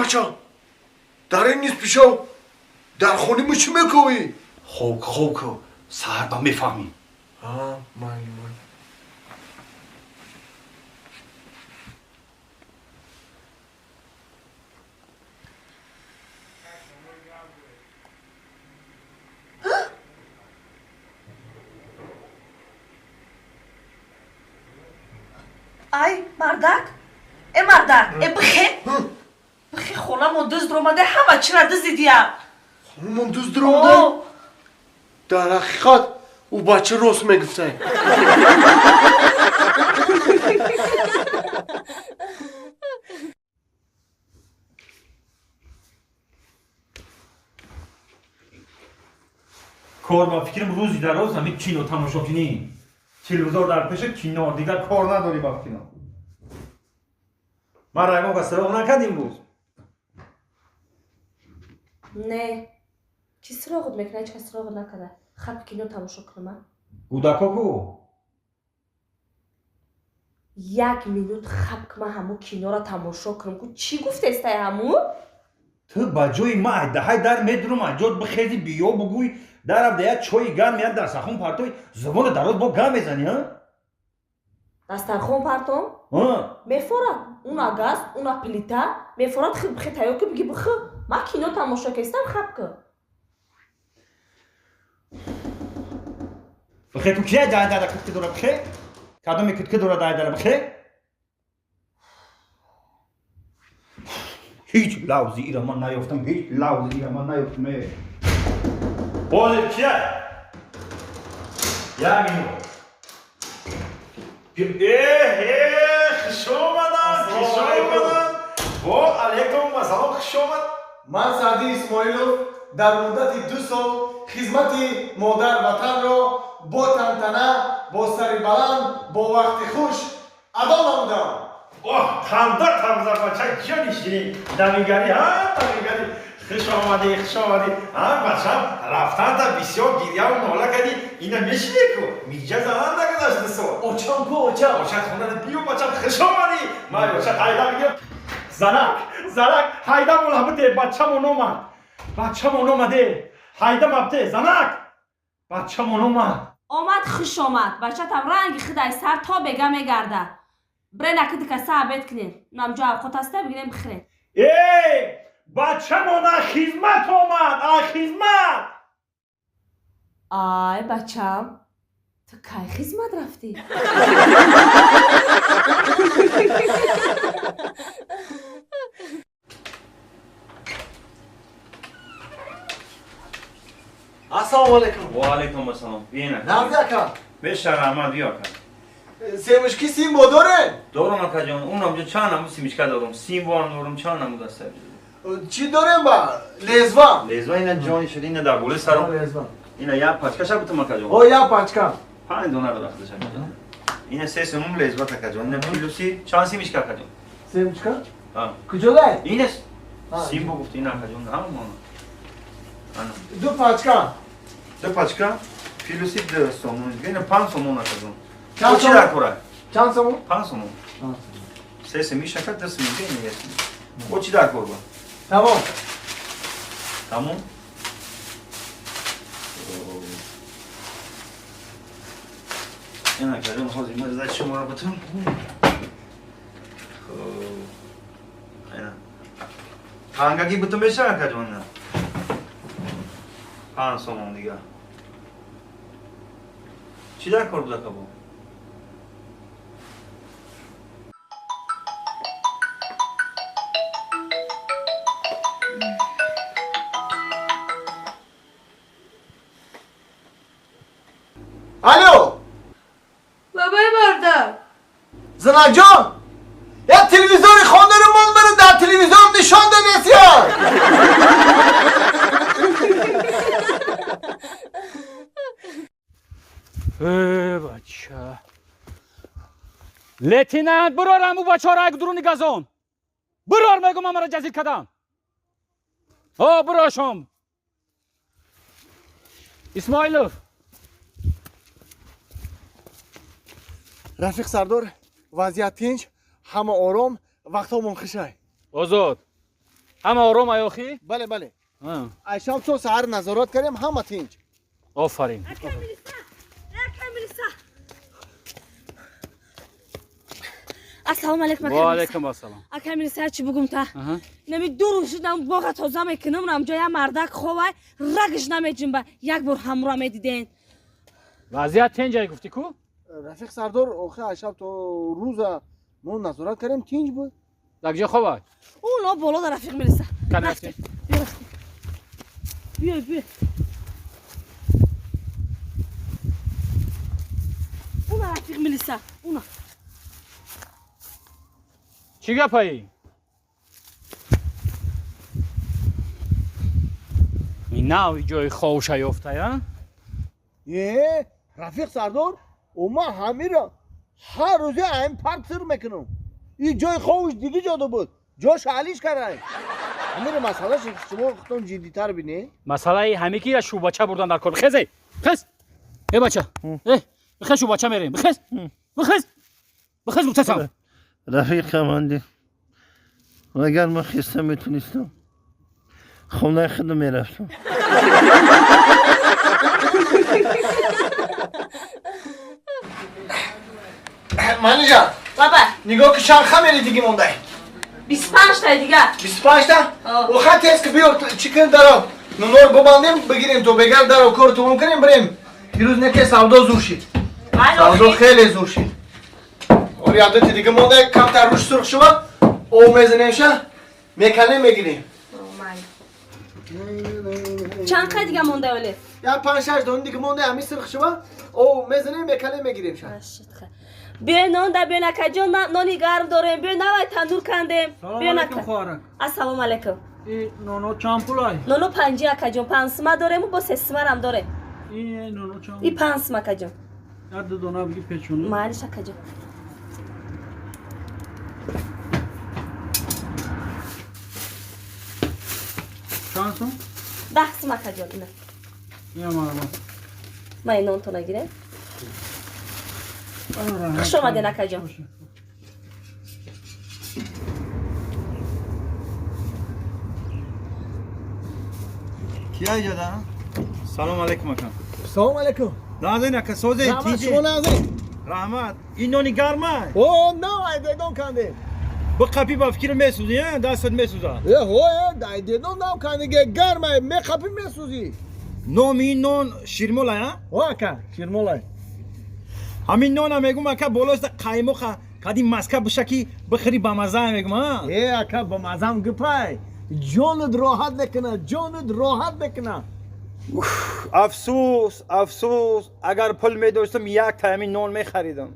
Бача, дар ин нисфи шаб дар хони мо чӣ мекӯӣ? Хоб, хоб ку, саҳар ба мефаҳмӣ. Майли, майли. Ай, мардак, э, мардак, э, бихе, бихе, хонамон дузд омада, ҳама чира дуздидия. Хонамон дузд омада? Дар ҳақиқат, ӯ бача рост мегуфтай. Кор ба фикрам, рӯзи дароз ҳамин кино тамошо кунӣ, телевизор дар пеша, кино, дигар кор надорӣ. Ба фикрам, ман ягон кас суроғ накардим имрӯз? Не, чӣ суроғат мекунад? Ҳеч кас суроғат накарда. Хаб, кино тамошо кунам, а? Кӯдако ку? Як минут хаб ки, ман ҳамун киноро тамошо кунам ку. Чӣ гуфтестай ҳамун? Ту ба ҷои ма айдаҳай дар медурам, аҷод бихези, биё, бугӯй, даравда як чои гарм, як дастархон партой, забони дароз бо гап мезанӣ, а? Дастархон партом? Мефорад уна газ, уна плита мефорад. Хи, бихе, тайёр ки, биги, бихи, ман кино тамошо кестам, хаб ки. Бихе ку, кия дайдара кутки дора? Бихе, кадоми кутки дора дайдара? Бихе, ҳеҷ лавзи ира ман наёфтам, ҳеҷ лавзи ира ман наёфтам. Э, ҳозир кия, як минут. Эҳе, хуш омадам, хуш омадам, во алайкум ассалом, хуш омад. Ман Саъди Исмоилов дар муддати 2 сол хизмати модар ватанро бо тантана, бо сари баланд, бо вақти хуш адо намудам. Оҳ, ханда тамза, бача ҷони ширин, дамигарӣ, ҳа, дамигарӣ, хуш омадӣ, хуш омадӣ, ҳа, бачам. Рафтанта бисёр гирьяву нола кардӣ, ина мешинӣ ку, миҷа заман нагузашт 2 сол. Очам ку, очам? Очат хонада, биё, бачам, хуш омадӣ. Ман очат ҳайда мегирам. Занак, занак, ҳайда мола бите, бачамон омад, бачамон омаде, ҳайда мабте, занак, бачамон омад. Омад, хуш омад. Бачатам ранги хидай, сар то бега мегарда. Брена ки дикаса обед кунем, намҷо авқот аста, бигирем, бихӯрем. Э, бачамон а хизмат омад, а хизмат. Ай, бачам, ту кай хизмат рафтӣ? Ассалому алайкум. Ва алайкум ассалом, биена. Нағзи, ака? Беша раҳмат, биё, ака. Семечки Симбо дорем? Дорум, акаҷон, унам ҷо чанд намуд семечка дорум, Симбоам дорум, чанд намуд аста. Чӣ дорем ба лезва? Лезва ина, ҷони шуд, ина дар болои саром. Лезва. Ина як пачкаша бутум, акаҷон. О, як пачка. Панҷ дона дора худаш, акаҷон. Ина 3 сомон лезва, акаҷон, ина плюси чанд семечка, акаҷон? Семечка куҷодай? Ина Симбо гуфт, ина, акаҷон, ҳамон. Ду пачка. Ду пачка плюси 2 сомон, ина 5 сомон, акаҷон. Чӣ дар кора? Чанд сомон? 5 сомон. Се семи шака, 2 семи, ина як. О, чӣ дар кор ба? Тамом. Тамом. Ина, акаҷон, ҳозир ма зад шуморо бутун. Ина тангаги бутун мешава, акаҷон, ина 5 сомон. Дига чӣ дар кор буд, акабо? Алло. Бабай мардак. Занакҷон, як телевизори хонаро мон мара дар телевизор нишон додесиян. Э, бача. Лейтенант, бирор аму бачаро як дуруни газон. Бирор, мегум, амара ҷазир кадан. О, бирошом. Исмоилов. Рафиқ сардор, вазъият тинч, ҳама ором, вақтҳомон хушай. Озод. Ҳама ором аёхӣ? Бале, бале. Айшаб то саҳар назорат кардем, ҳама тинҷ. Офарин. Ассалому алайкум. Ва алайкум ассалом. Ака милиса, чӣ бугум та? Нами ду рӯз шудам боға тоза мекунам, рамҷо я мардак ховай, рагш намеҷунба. Як бор ҳамро медиден. Вазъият тинҷай гуфтӣ ку? Рафиқ сардор, охи айшаб то рӯза мо назорат кардем, тинҷ буд. Дар куҷо ховай? Уно боло да, рафиқ милиса. Кани. Биё, биё. Уна, рафиқ милиса, уна. Чӣ гапаи? Ин нави ҷои ховша ёфтая? Е, рафиқ сардор, ӯ ман ҳамира ҳар рӯзе ҳамин парк сир мекунам. Ин ҷои ховш диги ҷода буд. Ҷош алиш карай. Ҳамира масъалаш шумо худтон ҷиддитар бинед. Масъалаи ҳаме ки шӯбача бурдан дар кор. Бихез, эй! Бихез! Э бача! Э, бихез, шӯбача мерем. Бихез! Бихез! Бихез гуфтасам. Рафиқ командир, агар ман хиста метунистам, хонаи худам мерафтам. Манижа, Баба, нигоҳ ки чанд хамери диги мондай? 25 та дига. 25 та? Оха тез ки биё, чӣ кунем, даро? Нунор бубандем, бигирем то бегар даро кор тамом кунем, бирем. Дирӯз неке савдо зур шид. Савдо хеле зур шид. Ори адати дига мондай, камтар рӯш сурх шува, об мезанемша, меканем, мегирем. Чанд қай дига мондай оле? Я 5-6 дона дига мондай, ҳамин сурх шува, об мезанем, меканем, мегирем ша. Биёй нон да, биёй, акаҷон, нони гарм дорем, биёй, навай тандур кандем. Биёй, ака. Хоҳарак. Ассалому алайкум. И ноно чанд пулай? Ноно 50, акаҷон, 5 сума дорему, бо 3 сумарам дорем. И ноно чанд? И 5 сума, акаҷон. Як ду дона биги печону. Майлиш, акаҷон. Чанд сум? 10 сум, акаҷон, ина. Ия, марҳамат. Ман нонтона гирем. Хуш омаден, акаҷон. Кия иҷода? Салом алейкум, ака. Салом алейкум. Назин, ака, созе? Раҳмат, шумо назин? Раҳмат. Ин нони гарма? О, нав айдедон кандем. Биқапӣ, ба фикр месӯзӣ, дастат месӯза. Е, ҳо, айдедон нав кандиге, гарма, меқапӣ, месӯзӣ. Номи ин нон ширмолай, а? О, ака, ширмолай. Ҳамин нона мегум, ака, болоста қаймоқа кади маска биша ки бихӯри, бамаза мегум, а? Е, ака, бамазам гипай. Ҷонат роҳат мекуна, ҷонат роҳат мекуна. Афсӯс, афсӯс, агар пул медоштам, як та ҳамин нон мехаридам.